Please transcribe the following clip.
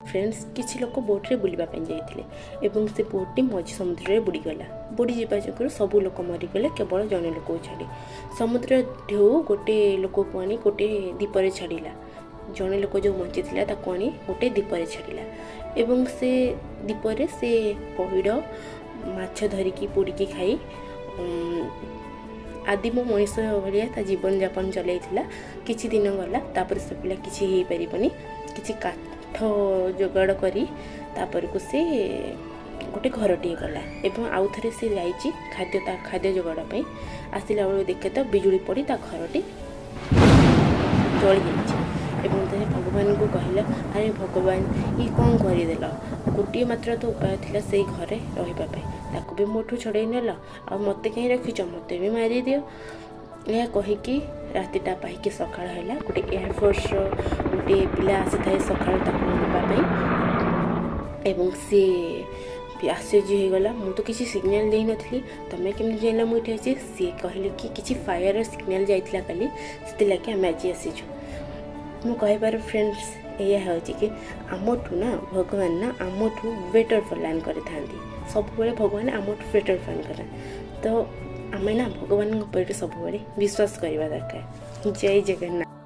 Friends, କିଛି ଲୋକ ବୋଟ୍ରେ ବୁଲିବା ପାଇଁ ଯାଇଥିଲେ ଏବଂ ସେ ବୋଟ୍ଟି ମଝି ସମୁଦ୍ରରେ ବୁଡ଼ିଗଲା। ବୁଡ଼ିଯିବା ଯୋଗୁଁ ସବୁ ଲୋକ ମରିଗଲେ, କେବଳ ଜଣେ ଲୋକକୁ ଛାଡ଼ି। ସମୁଦ୍ର ଢେଉ ଗୋଟେ ଲୋକକୁ ଆଣି ଗୋଟେ ଦ୍ୱୀପରେ ଛାଡ଼ିଲା। ଜଣେ ଲୋକ ଯେଉଁ ବଞ୍ଚିଥିଲା, ତାକୁ ଆଣି ଗୋଟେ ଦ୍ୱୀପରେ ଛାଡ଼ିଲା ଏବଂ ସେ ଦ୍ୱୀପରେ ସେ ପଇଡ଼, ମାଛ ଧରିକି ପୋଡ଼ିକି ଖାଇ ଆଦିମ ମଣିଷ ଭଳିଆ ତା ଜୀବନଯାପନ ଚଲେଇଥିଲା। କିଛି ଦିନ ଗଲା, ତାପରେ ସେ ପିଲା କିଛି ହେଇପାରିବନି, କିଛି କାଠ ଯୋଗାଡ଼ କରି ତାପରକୁ ସେ ଗୋଟେ ଘରଟିଏ କଲା। ଏବଂ ଆଉ ଥରେ ସେ ଯାଇଛି ଖାଦ୍ୟ, ତା ଖାଦ୍ୟ ଯୋଗାଡ଼ ପାଇଁ। ଆସିଲା ବେଳକୁ ଦେଖେ ତ ବିଜୁଳି ପଡ଼ି ତା ଘରଟି ଜଳିଯାଇଛି। ଏବଂ ସେ ଭଗବାନଙ୍କୁ କହିଲା, "ଆରେ ଭଗବାନ, ଇଏ କ'ଣ କରିଦେଲ? ଗୋଟିଏ ମାତ୍ର ତ ଉପାୟ ଥିଲା ସେଇ ଘରେ ରହିବା ପାଇଁ, ତାକୁ ବି ମୋଠୁ ଛଡ଼େଇ ନେଲ, ଆଉ ମୋତେ କାହିଁ ରଖିଛ? ମୋତେ ବି ମାରିଦିଅ।" ଏହା କହିକି ରାତିଟା ପାହିକି ସକାଳ ହେଲା। ଗୋଟେ ଏୟାରଫୋର୍ସର ଗୋଟେ ପିଲା ଆସିଥାଏ ସକାଳୁ ତାକୁ ନେବା ପାଇଁ ଏବଂ ସିଏ ବି ଆଶ୍ଚର୍ଯ୍ୟ ହେଇଗଲା, "ମୁଁ ତ କିଛି ସିଗ୍ନାଲ ଦେଇନଥିଲି, ତମେ କେମିତି ଜାଣିଲ ମୁଁ ଏଠି ଅଛି?" ସିଏ କହିଲେ କି କିଛି ଫାୟାରର ସିଗ୍ନାଲ ଯାଇଥିଲା କାଲି, ସେଥିଲାଗି ଆମେ ଆଜି ଆସିଛୁ। ମୁଁ କହିବାର ଫ୍ରେଣ୍ଡସ୍ ଏଇଆ ହେଉଛି କି ଆମଠୁ ନା ଭଗବାନ ନା ଆମଠୁ ବେଟର୍ ପ୍ଲାନ୍ କରିଥାନ୍ତି। ସବୁବେଳେ ଭଗବାନ ଆମଠୁ ବେଟର୍ ପ୍ଲାନ୍ କରିଥାନ୍ତି। ତ ଆମେ ନା ଭଗବାନଙ୍କ ଉପରେ ସବୁବେଳେ ବିଶ୍ୱାସ କରିବା ଦରକାର। ଜୟ ଜଗନ୍ନାଥ।